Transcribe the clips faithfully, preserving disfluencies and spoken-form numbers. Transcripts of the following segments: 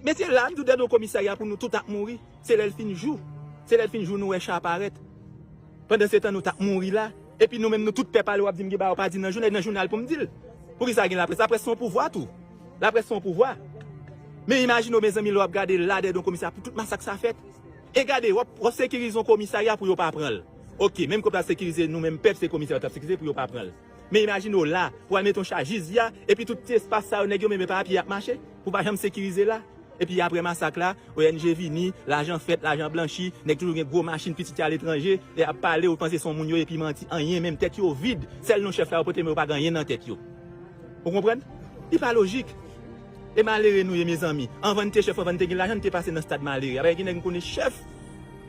Mesye, la, m di w, dèyè do komisarya pou nou tout ap mouri. Se lè l fin jou. Se lè l fin jou nou wè cha parèt. Pandan se tan nou t ap mouri la. Epi nou menm nou tout pèp ale w ap di m gen bagay w pa di nan jounal, nan jounal pou m di l. Poukisa gen laprès? Laprès se yon pouvwa tou. Laprès se yon pouvwa. Men imajine w, mezanmi, lè w ap gade la dèyè do komisarya pou tout masak sa fèt. E gade, w ap, w ap sekirize yon komisarya pou yo pa pran l. Oke, menm ke w pa sekirize, nou menm pèp, se komisarya w t ap sekirize pou yo pa pran l. Men imajine w la, pou al mete yon cha jis ya, epi tout ti espas sa yo, nèg yo menm epa a pye y ap mache, pou pa janm sekirize la. Epi apre masak la, O N G vini, lajan fèt, lajan blanchi, nèg toujou gen gwo machin, pitit yo aletranje, e ap pale, ou panse se yon moun yo, epi manti, anyen, menm tèt yo vid, sèl non chèf la yo pote, men yo pa gen anyen nan tèt yo. Ou konprann? Li pa lojik. E malere nou ye, mezanmi. Anvan n te chèf, anvan n te gen lajan, n te pase nan stad malere. Apa gen nèg m konnen chèf,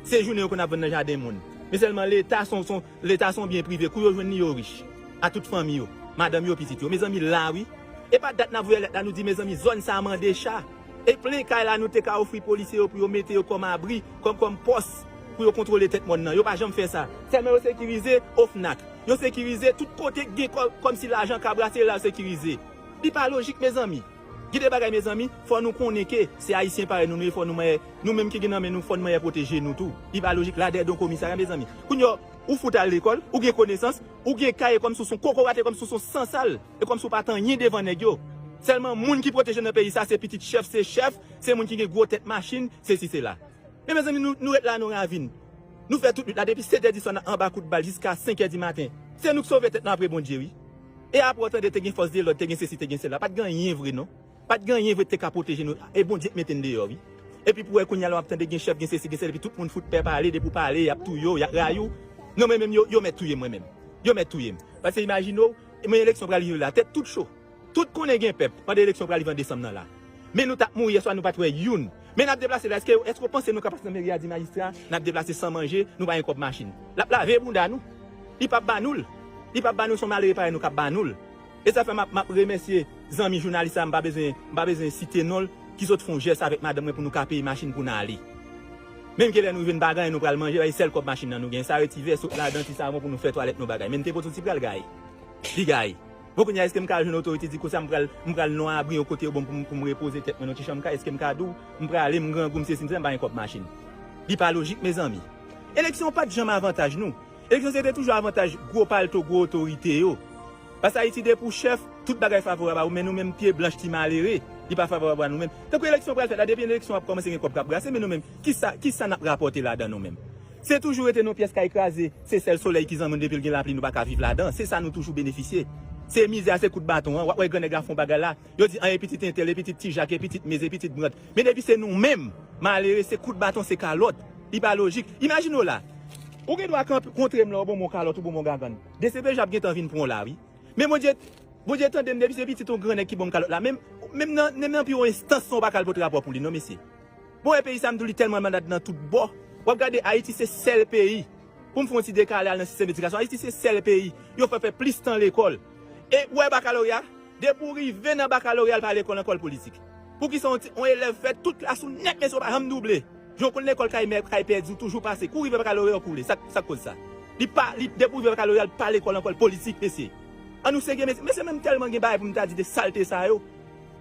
se jounen yo konn ap vann nan jaden moun. Men sèlman Leta se yon, se yon, Leta se yon byen prive. Kou yo jwenn li, yo rich. A tout fanmi yo, madanm yo, pitit yo. Mezanmi, la wi. E pa dat n ap voye lèt la, nou di, mezanmi, zòn sa a mande cha. E plen kay la, nou te ka ofri polisye yo pou yo mete yo kòm abri, kòm, kòm pòs, pou yo kontwole tèt mòn nan. Yo pa janm fè sa. Sèlman yo sekirize O F N A C. Yo sekirize tout kote k gen kò-, kòmsi lajan ka brase la, yo sekirize. Li pa lojik, mezanmi. Gen de bagay, mezanmi, fò nou konnen ke se Ayisyen parèy nou, nou ye, fò nou manyen, nou menm ki gen nan men nou, fò nou manyen pwoteje nou tou. Li pa lojik, la dèyè do komisarya, mezanmi. Kounye a, ou fout al lekòl, ou gen konesans, ou gen kay, e kòmsi w se yon kokorat, e kòmsi w se yon sansal, e kòmsi w pa t anyen devan nèg yo. Sèlman moun ki pwoteje nan peyi sa, se pitit chèf, se chèf, se moun ki gen gwo tèt machin, sesi, sela. Men mezanmi, nou, nou ret la nan ravin. Nou fè tout nwit la, depi sèt è di swa, n anba kout bal jiska senk è di maten. Se nou k sove tèt nou apre Bondye, wi. E apre w tande te gen fòs de lòd, te gen sesi, te gen sela. Pa t gen anyen vre, non. Pa t gen anyen vre ki te ka pwoteje nou. E Bondye k mete n deyò, wi. Epi pou wè kounye a la w ap tande gen chèf, gen sesi, gen sela, epi tout moun fout pè pale, depi w pale, y ap touye w, y ap rayi w. Non, mwen menm, yo, yo mèt touye m, mwen menm. Yo mèt touye m. Paske imajine w, men eleksyon pral rive la, tèt tout cho. Tout konnen gen pèp, pandan eleksyon pral rive an desanm nan la. Men nou t ap mouri yèswa, nou pa t wè youn. Men n ap deplase la, èske, èske w panse nou ka pase nan meri a di majistra, n ap deplase san manje, nou pa gen kòb machin? L ap lave bounda nou. Li p ap ba nou l. Li p ap ba nou l, se yon malere parèy nou k ap ba nou l. E sa fè m ap, m ap remèsye zanmi jounalis la, m pa bezwen, m pa bezwen site non l, ki sot fè yon jès avèk madanm mwen pou nou ka peye machin pou n ale. Menm ke lè nou rive n pa gen anyen nou pral manje, e sèl kòb machin nan nou gen. Sa retivè, sot ladan, ti savon pou nou fè twalèt nou bagay. Men n te pote yon ti pral gaye. Li gaye. Bon, kounye a, èske m ka al jwenn otorite di konsa m pral, m pral nan yon abri yon kote yo ban m pou m, pou m repoze tèt mwen nan ti chanm kay? Èske m ka di w, m prale, m grangou, m sesi, m sela, m pa gen kòb machin? Li pa lojik, mezanmi. Eleksyon pa t janm avantaj nou. Eleksyon se te toujou avantaj gwo palto, gwo otorite yo. Paske Ayiti depi w chèf, tout bagay favorab a ou, men nou menm pye blanch ti malere, li pa favorab a nou menm. Tankou eleksyon pral fèt la, depi eleksyon ap kòmanse gen kòb k ap brase, men nou menm, kisa, kisa n ap rapòte ladan nou menm? Se toujou rete nan pyès kay kraze, se sèl solèy ki zanmi w depi l gen lapli nou pa ka viv ladan. Se sa nou toujou benefisye. Se mizè a, se kout baton an. W ap wè grannèg la fè yon bagay la, yo di an e pitit entèl, e pitit Ti Jak, e pitit Mez, e pitit Brant. Men depi se nou menm, malere, se kout baton, se kalòt. Li pa lojik. Imajine w la. Ou gen dwa kanpe, kontre m la, ou ban m yon kalòt, ou ban m yon gagann. D C P J ap gentan vin pran w la, wi. Men Bondye, Bondye tande m, depi se pitit yon grannèg ki ban m kalòt la. Menm, menm nan, menm nan pi wo enstans, ou pa ka al pote rapò pou li, non, mesye. Bon, e peyi sa, m di w, li tèlman malad nan tout bò. W ap gade, Ayiti se sèl peyi. Pou m fè yon ti dekale al nan sistèm edikasyon, Ayiti se sèl peyi yo fè fè plis tan lekòl. E w wè bakaloreya, depi w rive nan bakaloreya, l pa lekòl ankò, l politik. Poukisa yon ti, yon elèv fè tout klas ou nèt, mesye, w pa janm double? Jan w konn lekòl kay mè, kay pèdi, w toujou pase. Kou w rive bakaloreya, w koule. Sa, sa k koz sa? Li pa, li, depi w rive bakaloreya, l pa lekòl ankò, l politik, mesye. An nou serye, mesye. Mesye, menm tèlman gen bagay pou m ta di de salte sa yo.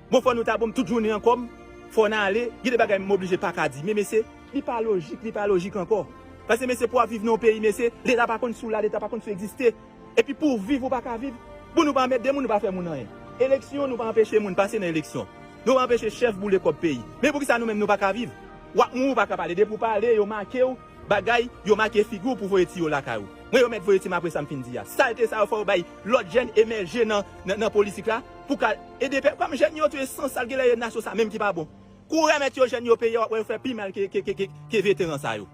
Bon, fò nou ta ban m tout jounen an kòm, fò n ale, gen de bagay m oblije pa ka di. Men mesye, li pa lojik, li pa lojik ankò. Paske mesye, pou w ap viv nan yon peyi, mesye, Leta pa konn si w la, Leta pa konn si w egziste. Epi pou w viv, ou pa ka viv. Bon, nou pa anmède moun, nou pa fè moun anyen. Eleksyon, nou pa anpeche moun pase nan eleksyon. Nou pa anpeche chèf boule kòb peyi. Men poukisa nou menm nou pa ka viv? W ap mouri, ou pa ka pale. Depi w pale, yo make w, bagay, yo make figi w pou voye tiye w lakay ou. Mwen, yo mèt voye tiye m apre sa m fin di a. Salte sa yo, fò yo bay lòt jèn emèje nan, nan, nan politik la pou ka ede pèp. Kòm jèn yo touye san sal, genlè e nasyon sa menm ki pa bon. Kou w remèt yo jèn yo peyi a, w ap wè yo fè pi mal ke, ke, ke, ke, ke veteran sa yo.